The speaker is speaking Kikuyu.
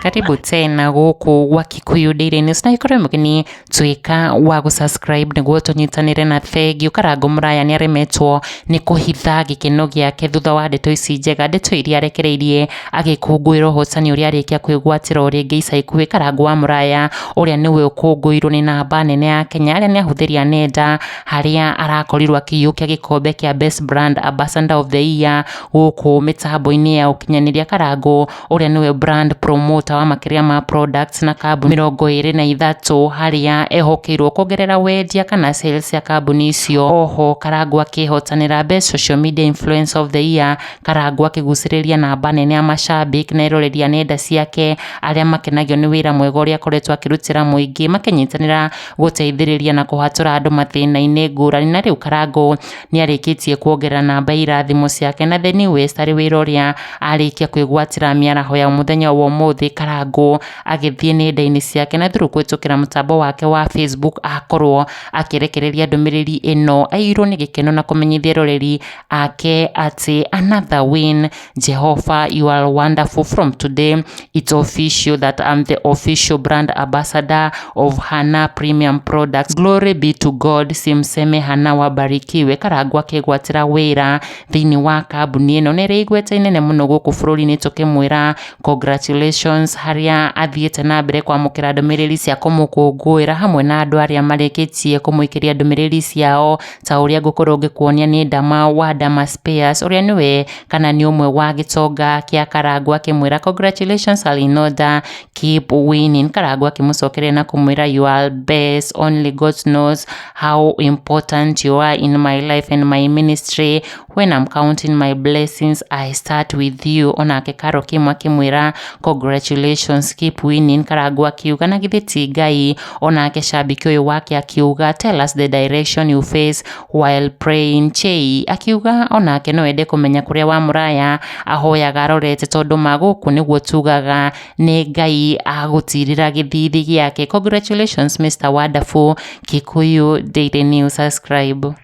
Karibu tena gũkũ gwa Kikuyu Daily News na ikorwo mũgeni tuĩka wa gũ-subscribe nĩguo tũnyitanĩre na thengiũ. Karangũ Mũraya nĩaremetwo nĩ kũhitha gĩkeno gĩake thutha wa ndeto ici njega, ndeto iria arekereirie agĩkũngũĩra ũhotani ũrĩa arĩkia kwĩgwatĩra o rĩngĩ ica ikuhĩ. Karangũ wa Mũraya ũrĩa nĩwe ũkũngũĩirwo nĩ namba nene ya Kenya arĩa nĩ ahũthĩri a nenda harĩa arakorirwo akĩiyũkia gĩkombe kĩa Best Brand Ambassador of the Year gũkũ mĩtambo-inĩ ya ũkinyanĩria. Karangũ ũrĩa nĩwe brand promoter wa makĩria ma products na kambuni 23 harĩa ehokeirwo kuongerera wendia kana sales cia kambuni icio. Oho Karangũ akĩhotanĩra Best Social Media Influencer of the Year. Karangũ akĩgucĩrĩria namba nene ya mashabiki na eroreri a nenda ciake arĩa makenagio nĩ wĩra mwega ũrĩa akoretwo akĩrutĩra mũingĩ, makĩnyitanĩra gũteithĩrĩria na kũhatũra andũ mathĩna-inĩ ngũrani. Na rĩu Karangũ nĩarĩkĩtie kuongerera namba ya irathimo ciake na The Newest arĩ wĩra ũrĩa arĩkia kwĩgwatĩra mĩaraho ya mũthenya wa ũmũthĩ. Karangũ agĩthiĩ nenda-inĩ ciake na through kũhĩtũkĩra mũtambo wake wa Facebook akorwo akĩrekereria ndũmĩrĩri ĩno aiyũirwo nĩ gĩkeno na kũmenyithia eroreri ake atĩ another win, Jehovah, you are wonderful. From today it's official that I'm the official brand ambassador of Hana Premium Products. Glory be to God. Simseme Hana wabarikiwe. Karangũ akĩgwatĩra wĩra thĩinĩ wa kambuni ĩno na ĩrĩa igweta inene mũno gũkũ bũrũri-inĩ, tũkĩmwĩra congratulations harĩa athiĩte na mbere kwamũkĩra ndũmĩrĩri cia kũmũkũngũĩra hamwe na andũ arĩa marĩkĩtie kũmũikĩria ndũmĩrĩri ciao, ta ũrĩa ngũkorwo ngĩkuonia nĩ Dama wa Dama Spares ũrĩa nĩwe kana nĩ ũmwe wa gĩtonga kĩa Karangũ akĩmwĩra congratulations are in order, keep winning. Karangũ akĩmũcokeria na kũmwĩra you are best, only God knows how important you are in my life and my ministry. When I'm counting my blessings, I start with you. Onake Karo Kim akĩmwĩra congratulations, keep winning. Karangũ akiuga na githĩ ti Ngai. Onake shabiki ũyũ wake akiuga tell us the direction you face while praying. Chei akiuga onake no ende kũmenya kũrĩa wa Mũraya ahoyaga arorete, tondũ ma gũkũ nĩguo tugaga nĩ Ngai agũtirĩra gĩthithi gĩake. Congratulations, Mr Wonderful. Kikuyu Daily News, subscribe.